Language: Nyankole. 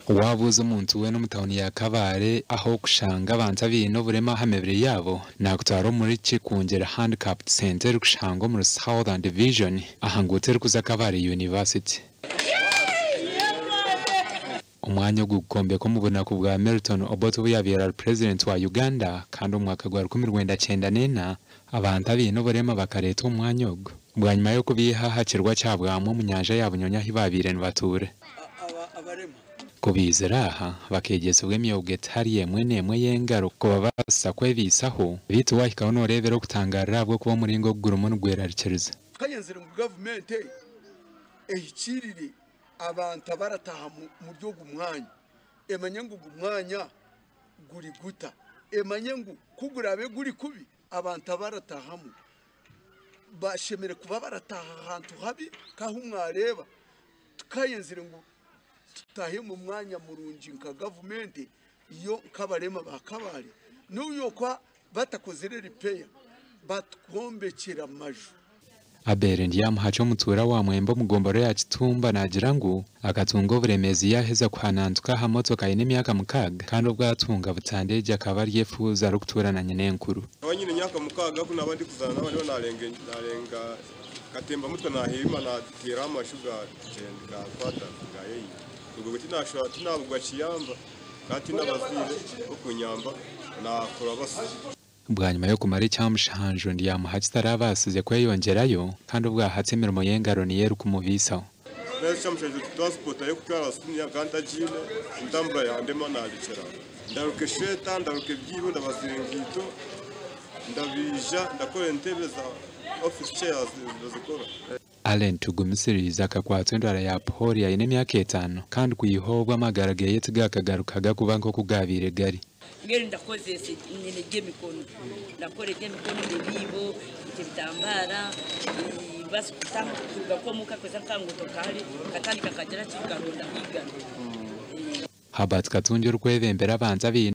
Waabuuza omuntu weena omu tauni ya Kabale ah'okushanga abantu abaine oburema aha mibiri yaabo, naakutwara omuri Kikungire Handicapped Centre erikushangwa omuri Southern Division aha nguuto erikuza Kabale University. Omwanya ogu gukombekwa omu bunaku bwa Milton Obote obu yaabaire ari Purezidenti wa Uganda kandi omu mwaka gwa 1994 abantu abaine oburema bakareetwa omu mwanya ogu bwanyima y'okubaiha aha kirwa kya Bwamwa omu nyanja ya Bunyonyi ahu baabaire nibatuura. Ku baizire aha, bakeegyesibwa emyoga etari emwe n'emwe ey'engaro kubabaasisa kwebaisaho, beitu waahikaho nooreebera okutangaarira ahabw'okuba omuringo ogu gurimu nigwerarikiriza. Tukayenzire ngu gavumenti ehikiirire abantu abarataaha muri ogu mwanya, emanye ngu ogu mwanya guri guta, emanye ngu ku guraabe guri kubi abantu abarataahamu bashemereire kuba barataaha ahantu habi nk'ahu mwareeba. Tukayenzire ngu tutaahe omu mwanya murungi nka gavumenti yo nk'abarema ba Kabale n'obu okuba batakozire ripeya batwombekyera amaju. Abel Ndyamuhakye omutuura wa Mwembe omu gombolola ya Kitumba naagira ngu akatunga oburemeezi yaaheza kuhanantuka aha motoka aine emyaka 6 kandi obwo atunga butanda egi akaba ari efuuzi arikutuura na nyina-enkuru. Nkaba nyine emyaka 6 ku naaba ndikuzaana n'abandi naarenga katemba mutwe naahirima naateera amashu gakwata gayeyiha. Ubwo tinabugwa kiyamba kandi tinabazaire okunyamba nakora basa. Bwanyima y'okumara ekyamushanju Ndyamuhakye tarabaasize kweyongyerayo kandi obwahatsi emirimo y'engaro niyo erikumubaisaho. Ekyamushanju transport y'okutwara siniya kandi ntagiine entambura yandema narekyera. Ndaruka eshweta, ndaruka ebyibo, ndabazira enkaito, ndabiija, ndakora entebe za office chairs ndazikora. Allen Tugumisirize akakwatwa endwara ya polio aine emyaka 5 kandi kwiha obwo amagara geye tigakagarukaga kuba nk'oku gaabaire gari. Mbwenu ndakozesa nyine eby'emikono, ndakora eby'emikono ebiibo, ebitambara, basi kuruga omuka kuza nkanguto kari katandika kagira ki karonda higana. Herbert Katungi orikwebembera abantu abaine